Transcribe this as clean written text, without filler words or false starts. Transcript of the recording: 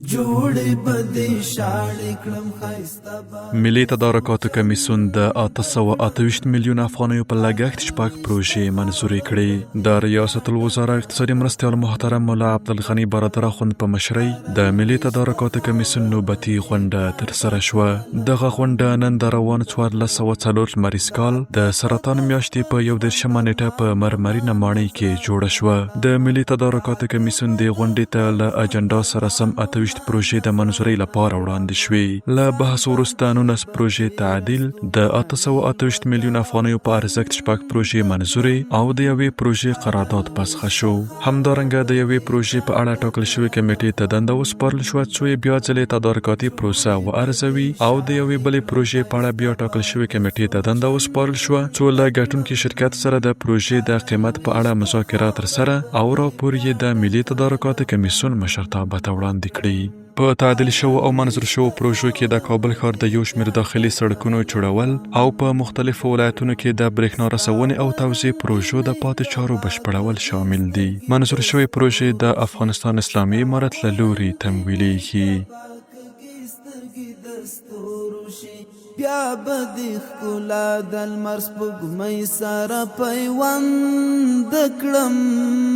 جوړې به دې شاړې کړم ښایسته به. ملي تدارکاتو کمیسیون د 828 میلیون افغانیو په لګښت شپږ پروژې منظورې کړې. د ریاست الوزرا اقتصادي مرستیال محترم ملا عبدالغني برادر اخوند په مشرۍ د ملي تدارکاتو کمیسیون نوبتي غونډه ترسره شوه. دغه غونډه نن د روان 1404 لمریز کال د سرطان میاشتې په 31مه نېټه په مرمرینه ماڼۍ کې جوړه شوه. د ملي تدارکاتو کمیسیون دې غونډې ته له اجنډا سره سم 28 پروژې د منظورۍ لپاره وړاندې شوې. له بحث وروسته 19 پروژې تعدیل، د 828 میلیون افغانیو په ارزښت شپږ پروژې منظورې او د یوې پروژې قرارداد فسخه شو. همدارنګه د یوې پروژې په اړه ټاکل شوې کمېټې ته دنده وسپارل شوه څو یې بیا ځلې تدارکاتي پروسه وارزوي او د یوې بلې پروژې په اړه بیا ټاکل شوې کمېټې ته دنده وسپارل شوه څو له ګټونکي شرکت سره د پروژې د قیمت په اړه مذاکره ترسره او راپور یې د ملي تدارکاتو کمیسیون مشرتابه ته وړاندې کړي. په تعدیل شوو او منظور شوو پروژو کې د کابل ښار د یو شمېر داخلي سړکونو جوړول او په مختلفو ولایتونو کې د برېښنا رسونې او توزیع پروژو د پاتې چارو بشپړول شامل دي. منظور شوې پروژې د افغانستان اسلامي امارت له لوري تمویلېږي. بیا به د ښکلا د لمر سپوږمۍ سره پیوند کړم.